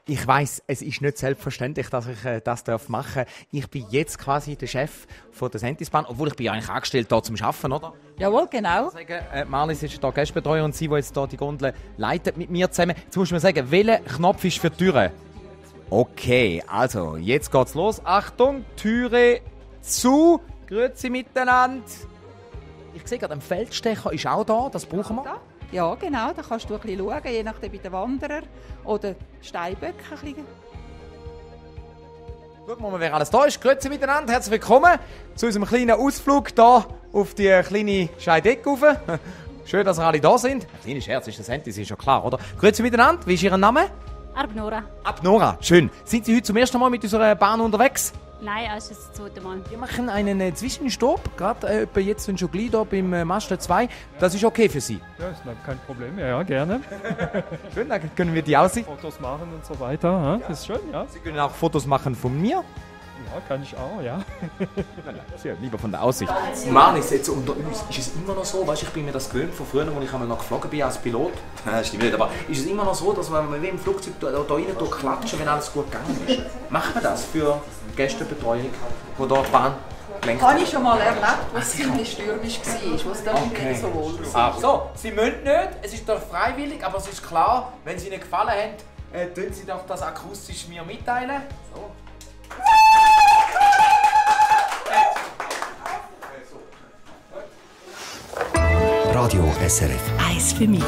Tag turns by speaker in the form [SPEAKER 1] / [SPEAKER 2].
[SPEAKER 1] Ich weiss, es ist nicht selbstverständlich, dass ich das machen darf. Ich bin jetzt quasi der Chef von der Sentisbahn, obwohl ich bin ja eigentlich angestellt hier zum Arbeiten, oder?
[SPEAKER 2] Jawohl, genau.
[SPEAKER 1] Marlies ist hier Gastbetreuer und sie, die jetzt hier die Gondel leitet mit mir zusammen. Jetzt muss man sagen, welcher Knopf ist für die Türe? Okay, also, jetzt geht's los. Achtung, Türe zu. Grüezi miteinander. Ich sehe gerade, ein Feldstecher ist auch da, das brauchen wir.
[SPEAKER 2] Ja, genau, da kannst du ein bisschen schauen, je nachdem bei den Wanderern oder Steinböcken.
[SPEAKER 1] Schauen wir mal, wer alles da ist. Grüezi miteinander, herzlich willkommen zu unserem kleinen Ausflug hier auf die kleine Scheidecke rauf. Schön, dass ihr alle da sind. Ein kleiner Scherz ist das Sentis, ist schon klar, oder? Grüezi miteinander, wie ist Ihr Name?
[SPEAKER 3] Arbnora.
[SPEAKER 1] Abnora, schön. Sind Sie heute zum ersten Mal mit unserer Bahn unterwegs?
[SPEAKER 3] Nein, erst das zweite Mal.
[SPEAKER 1] Wir machen einen Zwischenstopp, gerade jetzt sind schon gleich hier beim Master 2. Das ist okay für Sie?
[SPEAKER 4] Ja, ist kein Problem. Ja, gerne.
[SPEAKER 1] Schön, dann können wir die Aussicht.
[SPEAKER 4] Fotos machen und so weiter. Ja? Das ist schön, ja.
[SPEAKER 1] Sie können auch Fotos machen von mir.
[SPEAKER 4] Ja, kann ich auch, ja.
[SPEAKER 1] Sehr lieber von der Aussicht. Marlies, jetzt unter uns, ist es immer noch so, weißt, ich bin mir das gewöhnt von früher, als ich einmal noch geflogen bin als Pilot. Stimmt nicht, aber ist es immer noch so, dass man wie im Flugzeug da rein klatschen, wenn alles gut gegangen ist? Macht man das für Gästebetreuung, die da die Bahn lenkt?
[SPEAKER 2] Habe ich schon mal erlebt, was ziemlich stürmisch war, was dann nicht so wohl war.
[SPEAKER 1] So, Sie müssen nicht, es ist doch freiwillig, aber es ist klar, wenn es Ihnen gefallen hat, tun Sie doch das akustisch mir mitteilen. So.
[SPEAKER 5] Radio SRF.
[SPEAKER 6] Eins für mich.